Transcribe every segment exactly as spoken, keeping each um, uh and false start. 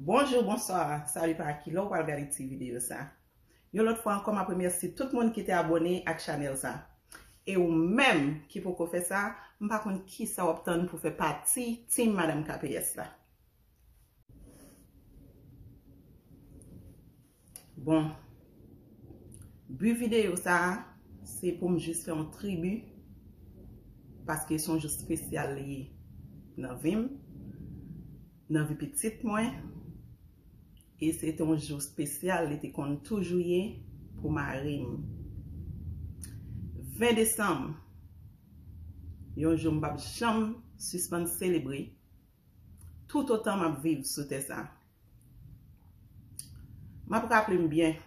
Bonjou, bonswa, salut pa ki lè w pral gade ti videyo sa. Yon lòt fwa ankò, m ap remèsye tout moun ki te abòne ak chanèl sa. E ou menm ki poko fè sa, m pa konn kisa w ap tann pou fè pati Team Madame K P S la. Bon, bi videyo sa a, se pou m jis fè yon tribi, paske se yon jou espesyal li ye nan vi m, nan vi pitit mwen, e se te yon jou espesyal li te konn toujou ye pou mari m. Ven desanm, yon jou m p ap janm sispann selebre, toutotan m ap viv sou tè sa. M ap raple m byen,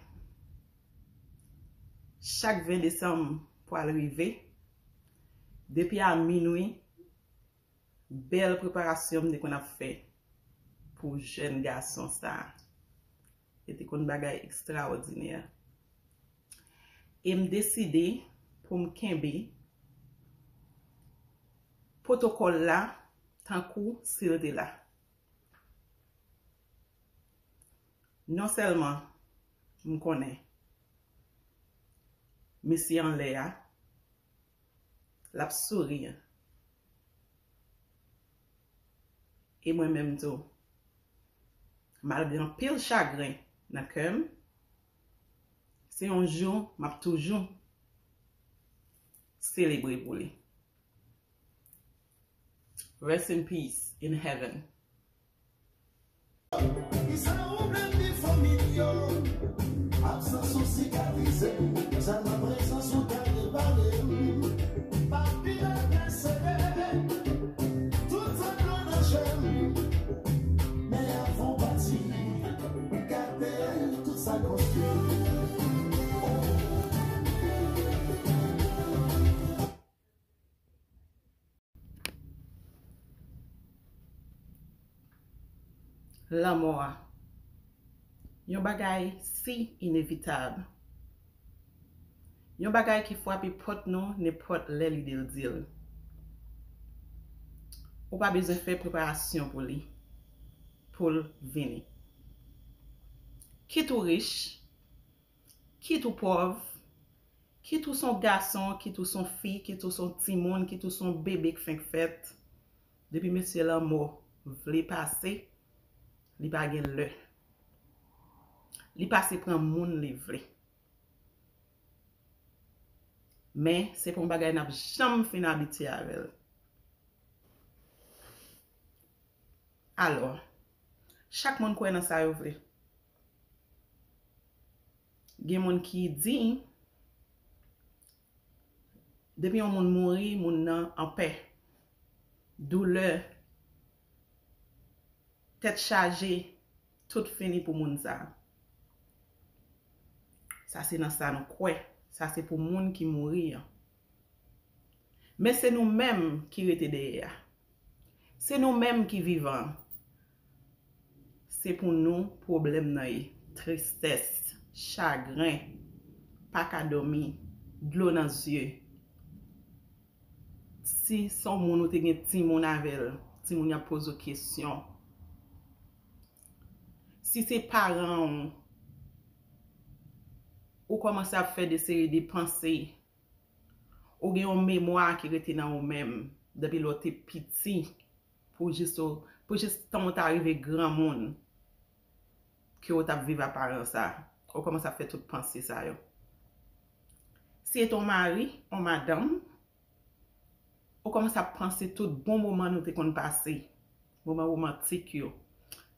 chak ven desanm pral rive, depi a minwi, bèl preparasyon m te konn ap fè pou jèn gason sa a. Se te konn bagay ekstraòdinè. E m deside pou m kenbe pwotokòl la tankou si l te la. Non sèlman m konnen mesye anlè a, l ap souri. E mwen menm tou, malgre anpil chagren nan kè m, se yon jou m ap toujou selebre pou li. Rest in peace in heaven. Kisa ou vle di fanmi m yo? Absans ou sikatrize m, sèlman prezans ou ka repare m. Pa pi bèl ke sere, tout sa dlo nan je m. Men avan w pati, gade tout sa konstwi. Lanmò a. Yon bagay si inevitab. Yon bagay ki frape pòt nou nenpòt lè lide l di l. Ou pa bezwen fè preparasyon pou li, pou l vini. Kit ou rich, kit ou pòv, kit ou s on gason, kit ou s on fi, kit ou s on timoun, kit ou s on bebe k fenk fèt, depi mesye lanmò vle pase, li pa gen lè. Li pase pran moun li vle. Men, se pa yon bagay n ap janm fin abitye avè l. Alò, chak moun kwè nan sa yo vle. Gen moun ki di, depi yon moun mouri, moun nan anpè. Doulè, tèt chaje, tout fini pou moun sa a. Sa se nan sa nou kwè. Sa se pou moun ki mouri an. Men se nou menm ki rete dèyè a. Se nou menm ki vivan an. Se pou nou pwoblèm nan ye. Tristès, chagren, pa ka dòmi, dlo nan zye. Si se yon moun ou te gen timoun avè l, timoun yo ap poze w kesyon. Si se paran w, ou kòmanse ap fè de seri de panse. Ou gen yon memwa ki rete nan ou menm depi lè w te piti, pou jis ou, pou jis tan w ta rive granmoun, ke w t ap viv aparans sa. Ou kòmanse ap fè tout panse sa yo. Si se te yon mari, yon madanm, ou kòmanse ap panse tout bon moman nou te konn pase, moman womantik yo,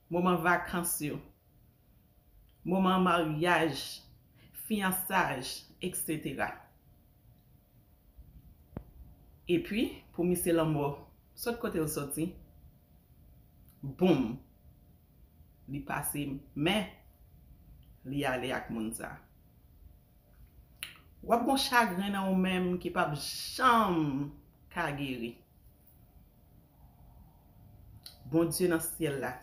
moman vakans yo, moman maryaj, fiyansaj, etsetera. Epi, pou misye lanmò, sòt kote l sòti, boum, li pase men, li ale ak moun sa. W ap gon chagren nan ou menm ki p ap janm ka geri. Bondye nan syèl la,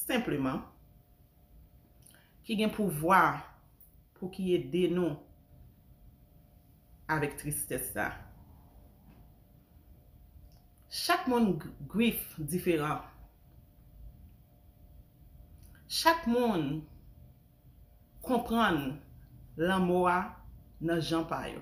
senpleman, ki gen pouvwa pou ki ede nou avèk tristès sa. Chak moun g-, grif diferan. Chak moun konprann lanmò a nan jan pa yo.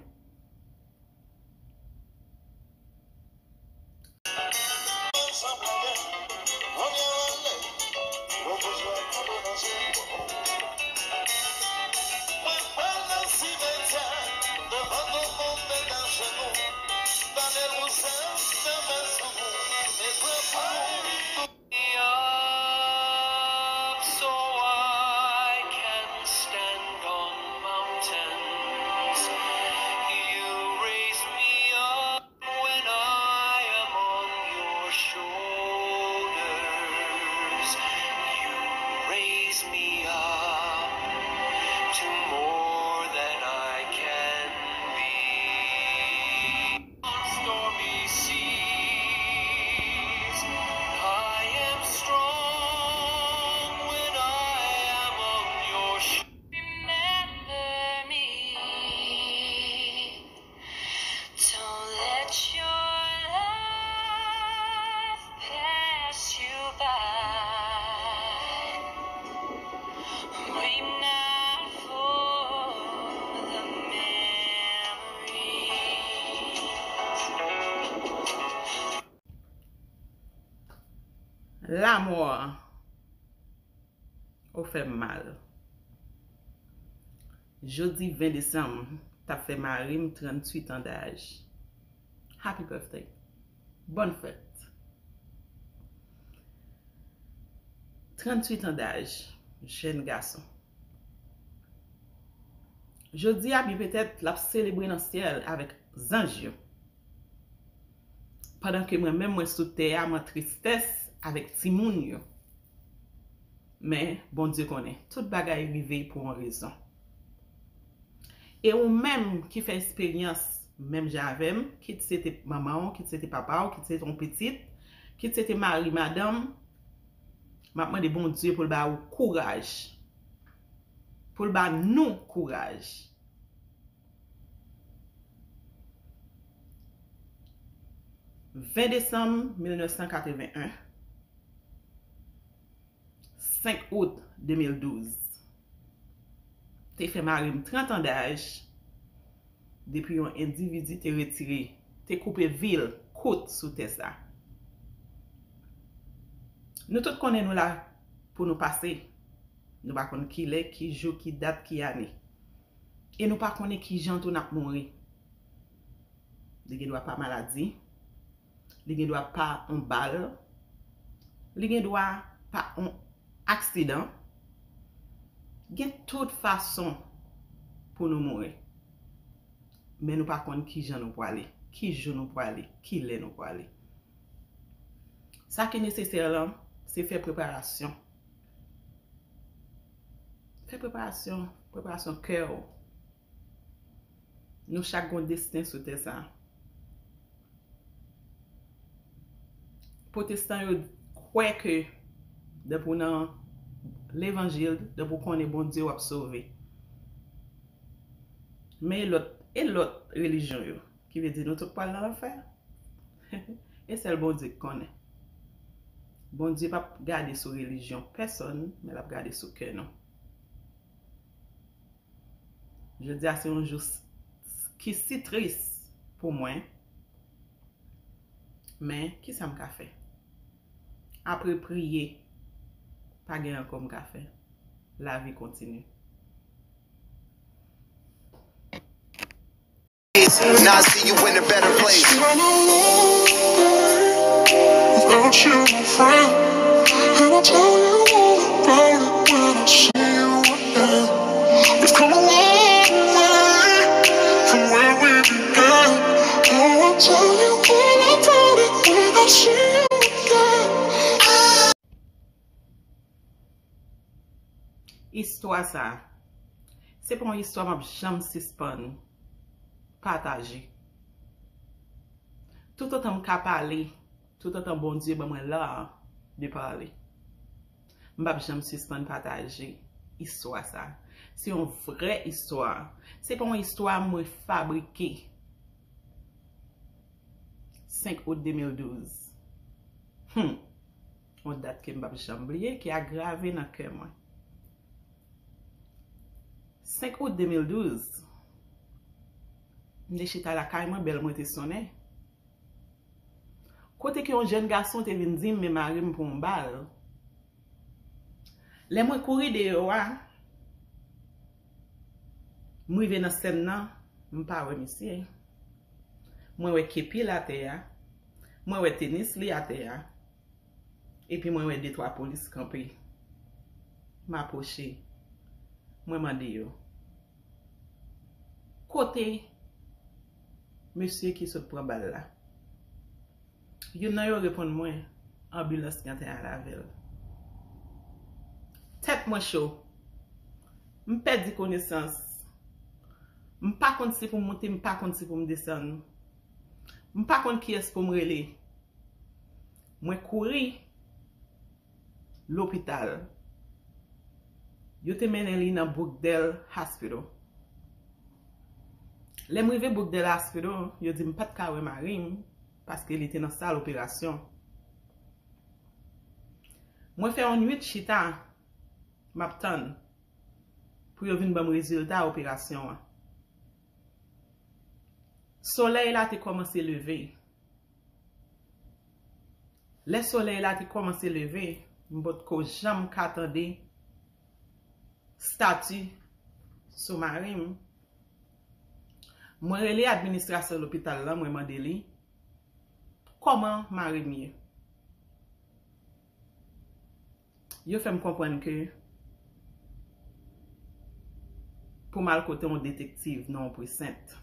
Up so I can stand on mountains. You raise me up when I am on your shoulders. You raise me up to more than I can be. On stormy seas, I am strong when I am on your shore. Remember me. Don't let your life pass you by. Weep not for the memories. Lanmò an, ou fè m mal. Jodi ven desanm, t ap fè mari m tranntuit an daj. Happy birthday. Bòn fèt. Tranntuit an daj, jèn gason. Jodi a, byen petèt, l ap selebre nan syèl avèk zanj yo. Pandan ke mwen menm, mwen sou tè a, mwen tristès avèk timoun yo. Men, Bondye konnen, tout bagay rive pou yon rezon. E ou menm ki fè esperyans menm jan avè m, kit se te manman w, kit se te papa w, kit se te yon pitit, kit se te mari, madanm, m ap mande Bondye pou l ba ou kouraj. Pou l ba nou kouraj. Ven desanm mil nèf san katreven en, senk out de mil douz, te fè mari m trant an daj depi yon endividi te retire, te koupe vi l kout sou tè sa. Nou tout konnen nou la pou nou pase. Nou pa konn ki lè, ki jou, ki dat, ki ane. E nou pa konnen ki jan tou n ap mouri. Li gen dwa pa maladi, li gen dwa pa on bal, li gen dwa pa on aksidan. Gen tout fason pou nou mouri. Men nou pa konn ki jan nou prale, ki jou nou prale, ki lè nou prale. Sa ki nesesè lan, se fè preparasyon. Fè preparasyon, preparasyon kè w. Nou chak gon desten sou tè sa. Pwotestan yo kwè ke depi w nan levanjil, depi w konnen Bondye, w ap sove. Men e lòt, e lòt relijyon yo, ki vle di nou tout pral nan lanfè? E sèl Bondye k konnen. Bondye p ap gade sou relijyon pèsonn, men l ap gade sou kè nou. Jodi a se yon jou s-, ki si tris pou mwen. Men, kisa m ka fè? Apre priye, pa gen ankò m ka fè. Lavi kontinye. Now I see you in a better place. Without you, my friend, and I tell you all about it when I see you again. We've come a long way from where we began. Oh, I'll tell you all about it when I see you again. Istwa sa, se pa yon istwa m ap janm sispann pataje. Toutotan m ka pale, toutotan Bondye ban mwen la de pale, m p ap janm sispann pataje istwa sa. Se yon vrè istwa. Se pa yon istwa mwen fabrike. Senk out de mil douz. Hmm. Yon dat ke m p ap janm bliye, ki a grave nan kè mwen. Senk out de mil douz, m te chita lakay mwen, bèl mwen te sonnen. Kote ke yon jèn gason te vin di m, men mari m pran yon bal. Lè mwen kouri deyò a, m rive nan sèn nan, m pa wè misye. Mwen wè kepi l atè a, mwen wè tenis li atè a, epi mwen wè de twa polis kanpe. M apwoche, mwen mande yo, kote mesye ki sot pran bal la? Youn nan yo reponn mwen, anbilans ki antre al avè l. Tèt mwen cho. M pèdi konesans. M pa konn si pou m monte, m pa konn si pou m desann. M pa konn kiyès pou m rele. Mwen kouri lopital. Yo te mennen li nan Brookdale Hospital. Lè m rive Brookdale Hospital, yo di m pa t ka wè mari m paske li te nan sal operasyon. Mwen fè yon nuit chita, m ap tann pou yo vin ban m rezilta operasyon an. Solèy la te kòmanse leve. Lè solèy la te kòmanse leve, m potko janm ka tande stati sou mari m. Mwen rele administrasyon lopital la, mwen mande li kòman mari m ye. Yo fè m konprann ke pou m al kote yon detektiv nan yon present.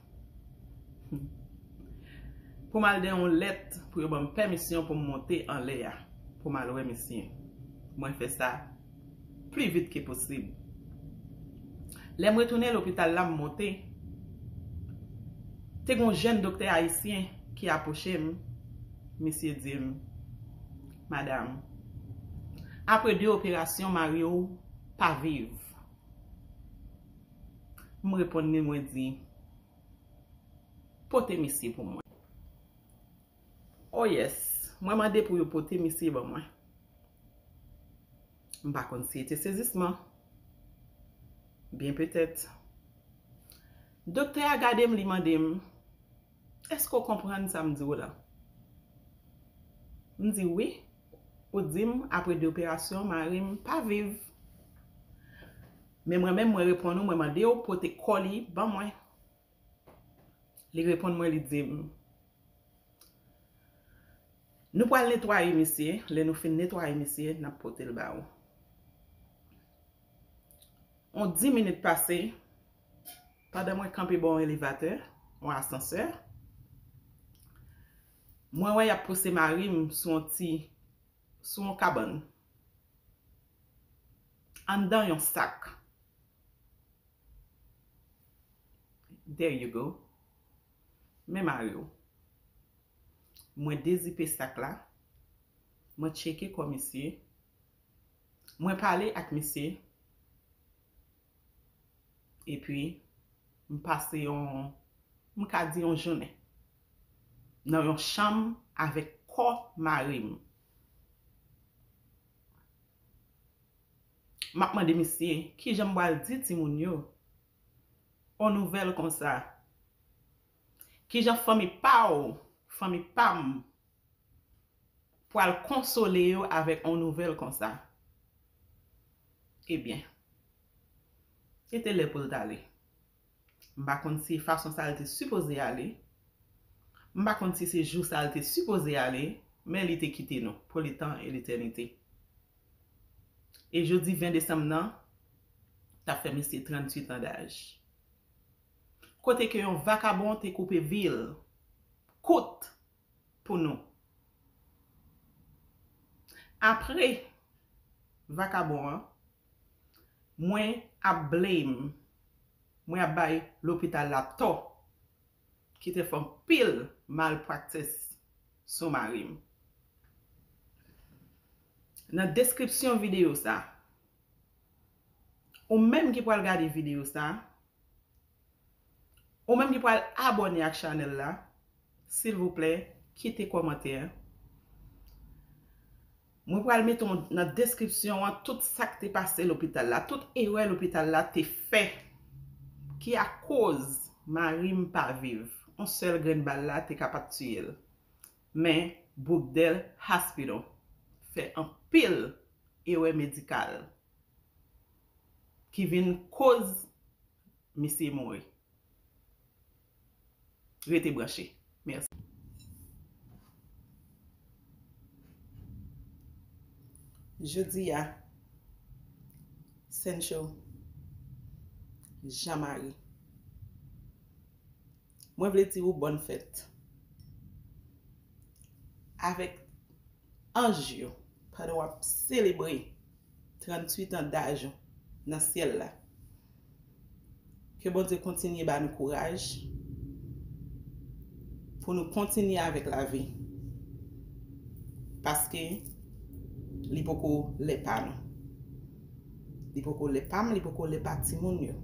Pou m al de yon lèt pou yo ban m pèmisyon pou m monte anlè a, pou m al wè misye. Mwen fè sa pli vit ke posib. Lè m retounen lopital la, m monte, te gen yon jèn doktè ayisyen ki apwoche m. Misye di m, madanm, apre de operasyon, mari w pa viv. M reponn li, mwen di, pote misye pou mwen. Oh yes, mwen mande pou yo pote misye ban mwen. M pa konn si se te sezisman. Byen petèt. Doktè a gade m, li mande m, èske w konprann sa m di w la? M di wi. Ou di m apre de operasyon, mari m pa viv. Men mwen menm, mwen reponn ou, mwen mande w pote kò li ban mwen. Li reponn mwen, li di m, nou pral netwaye misye, lè nou fin netwaye misye, n ap pote l ba ou. On dis minit pase, pandan mwen kanpe bò yon elevatè, yon asansè, mwen wè y ap pouse mari m sou yon ti, sou yon kabann, anndan yon sak. There you go. Men mari w. Mwen dezipe sak la. Mwen tcheke kò misye. Mwen pale ak misye. Epi, m pase yon, m ka di yon jounen nan yon chanm avèk kò mari m. M ap mande misye, kijan m pral di timoun yo on nouvèl konsa? Kijan fanmi pa w, fanmi pa m, pral konsole yo avèk on nouvèl konsa? Ebyen, se te lè pou l t ale. M pa konn si fason sa l te sipoze ale. M pa konn si se jou sa l te sipoze ale, men li te kite nou pour le temps et l'éternité. E jodi ven desanm nan, t ap fè misye tranntuit an daj. Kote ke yon vakabon te koupe vi l kout pou nou. Apre vakabon an, mwen ap blame, mwen ap bay lopital la tò, ki te fè anpil malpraktis sou mari m. Nan deskripsyon videyo sa, ou menm ki pral gade videyo sa, ou menm ki pral abòne ak chanèl la, silvouplè, kite kòmantè. Mwen pral mete yon, nan deskripsyon an tout sa k te pase lopital la, tout erè lopital la te fè ki akoz mari m pa viv. Yon sèl grenn bal la te kapab tiye l. Men Brookdale Hospital fè anpil erè medikal ki vin koz misye mouri. Rete branche. Mèsi. Jodi a, Sencho, Jean-Marie, mwen vle di ou bòn fèt avèk anj yo pandan w ap selebre tranntuit an daj ou nan syèl la. Ke Bondye kontinye ba nou kouraj pou nou kontinye avèk lavi. Paske li poko lè pa nou. Li poko lè pa m, li poko lè pa timoun yo.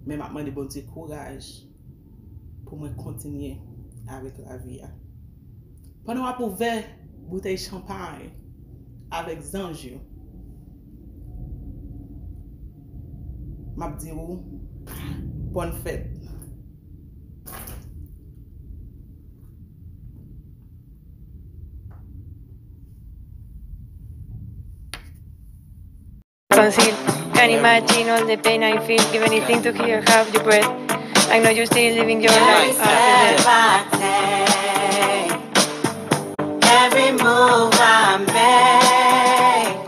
Men m ap mande Bondye kouraj pou mwen kontinye avèk lavi a. Pandan w ap ouvè boutèy chanpay avèk zanj yo, m ap di ou bòn fèt. Fácil. Can imagine all the pain I feel. Give anything to hear half your breath. I know you're still living your life after death. Every move I make,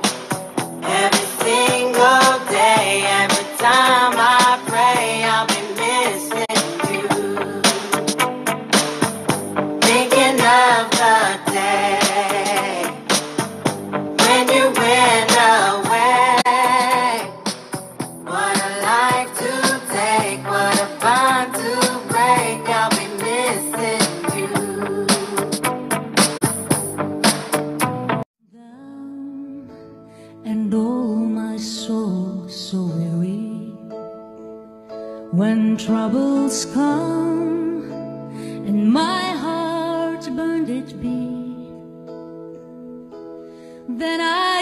every single day, every time I pray, I'll be missing you. Thinking of the day when you went away. What a life to take, what a bond to break. I'll be missing you. Down and oh my soul so weary. When troubles come and my heart bondage be, then I